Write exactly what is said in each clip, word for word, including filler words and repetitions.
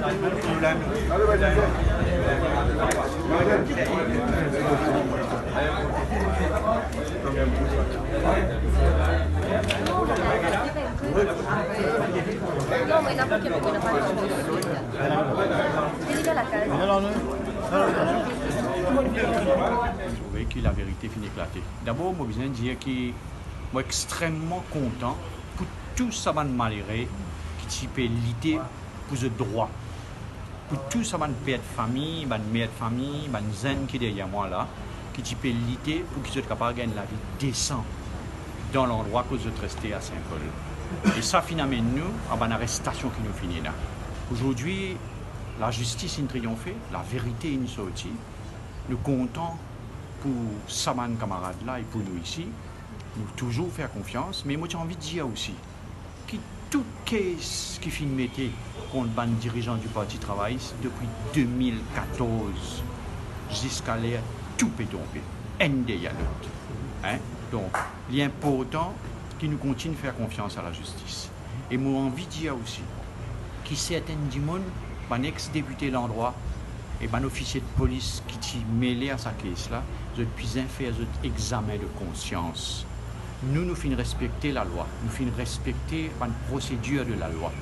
Mo trouve ki laverite finn eklate. Dabor, mo bizin dir ki mo extreman kontan pou tou sa bann malere ki ti pe lite pou zot drwa, pou tou sa bann per de fami, bann mer de fami, bann zenn ki deryer mwa la, ki ti pe lite pou ki zot kapav gagn lavi desan dan landrwa kot zot reste a Saint-Paul. E sa finn amenn nou a bann arestasion ki nou finn ena. Azordi, lazistis inn triyonfe, laverite inn sorti. Nou kontan pou sa bann kamarad la e pou nou isi. Nou touzour fer konfians, me mo ti anvi dir osi ki tou kes ki finn mete kont bann dirizan di Parti Travayis depi de mil katorz ziska ler, tou pe tonbe, enn deryer lot. Hein? Donk, li inportan ki nou kontign fer konfians a lazistis. E mo anvi dir osi ki sertenn dimoun, bann ex-depite landrwa e bann ofisie de polis ki ti mele a sa kes la, zot bizin fer zot examen de konsians. Nou, nou finn respekte lalwa, nou finn respekte bann prosedir de lalwa.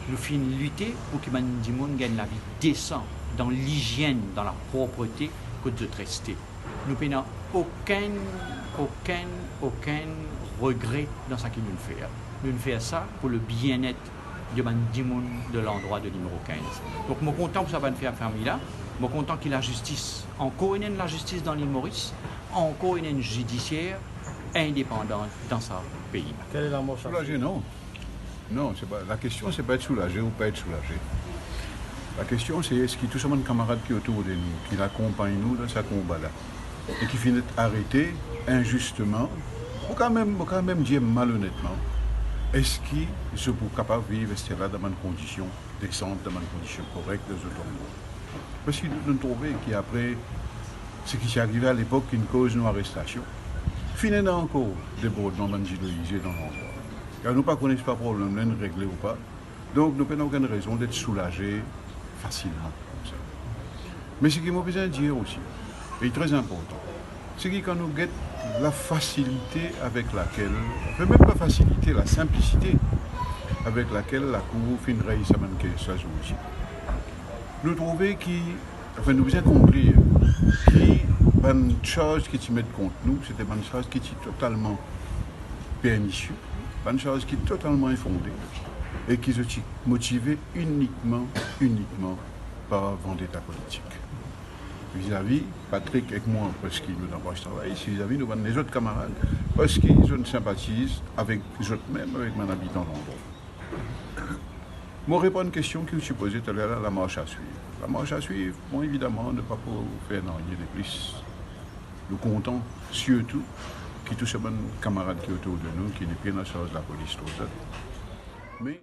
Nou finn lite pou ki bann dimoun gagn lavi desan, dan lizienn, dan laproprete kot zot reste. Nou pena okenn, okenn, okenn regre dan seki nou'nn fer. Nou'nn fer sa pou le bienet de bann dimoun de landrwa de nimero kinz. Donk, mo kontan pou sa bann fer fami la. Mo kontan ki lazistis, ankor ena enn lazistis dan Lil Moris, ankor ena enn zidisier indepandan dan sa pei la. Quelle est la mort Soulaze, non. Non, c'est pas, la question, c'est pas être soulagé ou pas être soulagé. La question, c'est est-ce que tous ces camarades qui sont autour de nous, qui accompagnent nous dans ce combat-là, e ki finn et arete inzisteman, ou kanmem, ou kanmem dir malonetman, eski zot pou kapav viv aster la dan bann kondision desan, dan bann kondision korek, dan zot landrwa? Parski nou, nou trouve ki apre seki ti arive alepok ki'nn koz nou arestasion, finn ena ankor debordman bann zidolize dan landrwa. Kar nou pa kone si sa problem la inn regle ou pa. Donk, nou pena okenn rezon d'être soulaze fasilman koumsa. Me seki mo bizin dir osi, e li tre inportan, seki kan nou get lafasilite avek lakel, anfin, mem pa fasilite, lasinplisite avek lakel Lakour finn rey sa bann kes la zordi, nou trouve ki, anfin, nou bizin konklir ki bann sarz ki ti met kont nou, se te bann sarz ki ti totalman pernisie, bann sarz ki totalman infonde e ki zot ti motive inikman, inikman par vandeta politik. Vizavi Patrick ek mwa, parski nou dan Parti Travayis, vizavi nou bann lezot kamarad, parski zot sinpatiz avek zot mem, avek bann abitan landrwa. Mo reponn kestion ki ou ti poze taler la, lamars a swiv. Lamars a swiv, bon, evidaman, nou pa pou fer nanye de plis. Nou kontan sirtou ki tou sa bann kamarad ki otour de nou, ki nepli ena sarz lapolis tro zot. Me